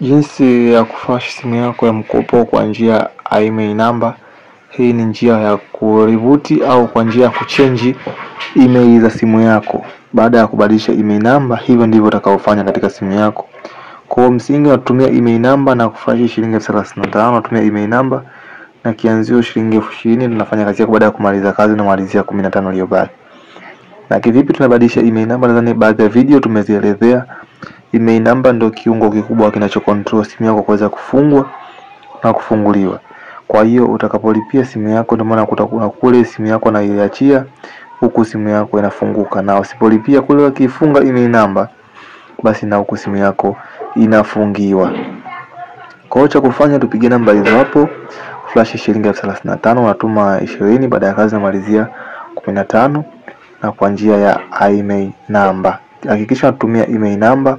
Jinsi ya kuflash simu yako ya mkopo kwa njia IMEI number. Hii ni njia ya kurivuti au kwa njia ya kuchange email za simu yako. Baada ya kubadilisha email number, hivyo ndivyo utakaofanya katika simu yako. Kwa msingi unatumia email number na kuflash shilingi 35,000, unatumia email number na kianzio shilingi 20,000. Tunafanya kazi yako, baada ya kumaliza kazi unamalizia 15 iliyobaki. Na kivipi tunabadilisha email number? Nadhani baadhi ya video tumezielezea. Email number ndio kiungo kikubwa kinachocontrol simu yako kuweza kufungwa na kufunguliwa. Kwa hiyo utakapolipia simu yako, ndio maana kutakuwa kule simu yako na iachia huku simu yako inafunguka, na usipolipia kule wakifunga email number, basi na huku simu yako inafungiwa. Kwa hiyo cha kufanya, tupige namba hizo hapo, flash shilingi 35,000, unatuma 20, baada ya kazi unamalizia 15, na kwa njia ya email number. Hakikisha unatumia email number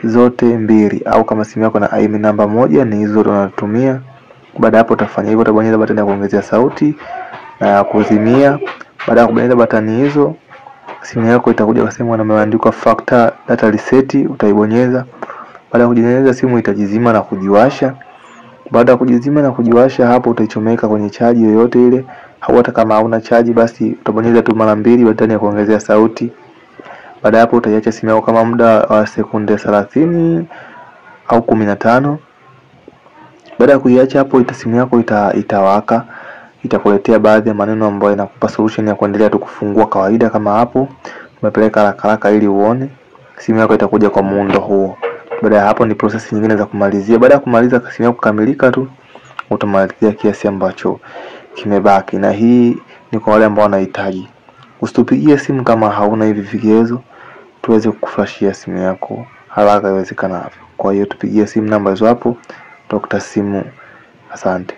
zote mbili, au kama simu yako na email number moja ni hizo unatumia. Baada hapo utafanya hivyo, utabonyeza button ya kuongezea sauti na ya kuzimia. Baada ya kubonyeza button hizo, simu yako itakuja kwa sehemu imeandikwa factory data reset, utaibonyeza. Baada ya kubonyeza, simu itajizima na kujiwasha. Baada ya kujizima na kujiwasha, hapo utaichomeka kwenye chaji yoyote ile, au hata kama hauna chaji basi utabonyeza tu mara mbili button ya kuongezea sauti. Baada hapo utaiacha simu yako kama muda wa sekunde 30 au 15. Baada ya kuiacha hapo, simu yako itawaka, itakuletea baadhi ya maneno ambayo inakupa solution ya kuendelea tu kufungua kawaida. Kama hapo umepeleka haraka haraka ili uone, simu yako itakuja kwa muundo huo. Baada ya hapo ni process nyingine za kumalizia. Baada ya kumaliza simu yako kukamilika tu, utamalizia kiasi ambacho kimebaki. Na hii ni kwa wale ambao wanahitaji. Usitupigie simu kama hauna hivi vigezo, tuweze kukuflashia simu yako haraka iwezekanavyo. Kwa hiyo tupigie simu namba hizo hapo, Dr. Simu. Asante.